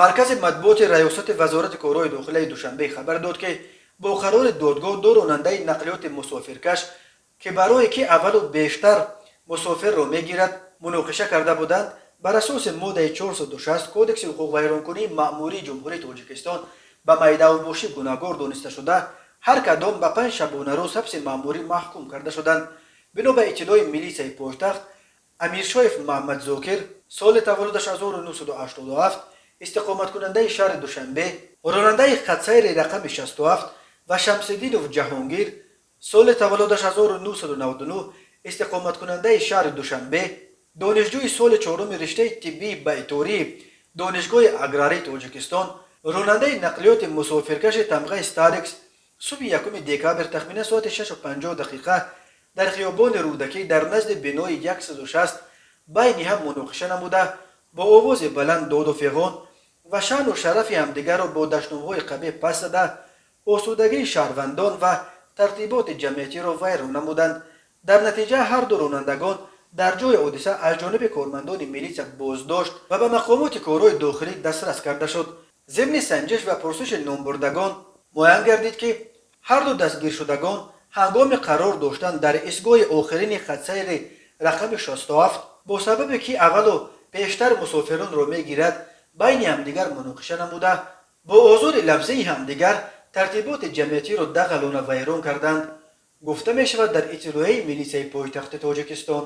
Маркази матбуоти Раёсати Вазорати корҳои дохилаи Душанбе хабар дод, ки бо қарори додгоҳ ду ронандаи нақлиёти мусофиркаш, ки барое ки аввалу бештар мусофирро мегирад муноқиша карда буданд, бар асоси моддаи 460 Кодекси ҳуқуқвайронкунии маъмурии Ҷумҳурии Тоҷикистон ба майдаубошӣ гунаҳгор дониста шуда, ҳар кадом ба 5 шабонарӯз ҳабси маъмурӣ маҳкум карда шуданд. Бино ба иттилои милисияи пойтахт, Амиршоев Маҳмадзокир, соли таваллудаш 1987, истиқоматкунандаи шаҳри Душанбе, ронандаи хатсайри рақами 67, ва Шамсиддинов Ҷаҳонгир, соли таваллудаш 1999, истиқоматкунандаи шаҳри Душанбе, донишҷӯи соли чоруми риштаи тиббии байтории Донишгоҳи аграрии Тоҷикистон, ронандаи нақлиёти мусофиркаши тамғаи «Старекс», субҳи 1 декабр тахминан соати 6:50 дар хиёбони Рӯдакӣ дар назди бинои 160 байни ҳам муноқиша намуда, бо овози баланд доду фиғон ва шаъну шарафи ҳамдигарро бо дашномҳои қабеҳ пас зада, осудагии шаҳрвандон ва тартиботи ҷамъиятиро вайрон намуданд. Дар натиҷа ҳарду ронандагон дар ҷои ҳодиса аз ҷониби кормандони милитсия боздошт ва ба мақомоти корҳои дохилӣ дастрас карда шуд. Зимни санҷиш ва пурсиши номбурдагон муайян гардид, ки ҳарду дастгиршудагон ҳангоми қарор доштан дар истгоҳи охирини хатсайри рақами 67 бо сабабе ки аввалу пештар мусофиронро мегирад байни ҳамдигар муноқиша намуда, бо озори лафзии ҳамдигар тартиботи ҷамъиятиро дағалона вайрон карданд, гуфта мешавад дар иттилоияи милисияи пойтахти Тоҷикистон.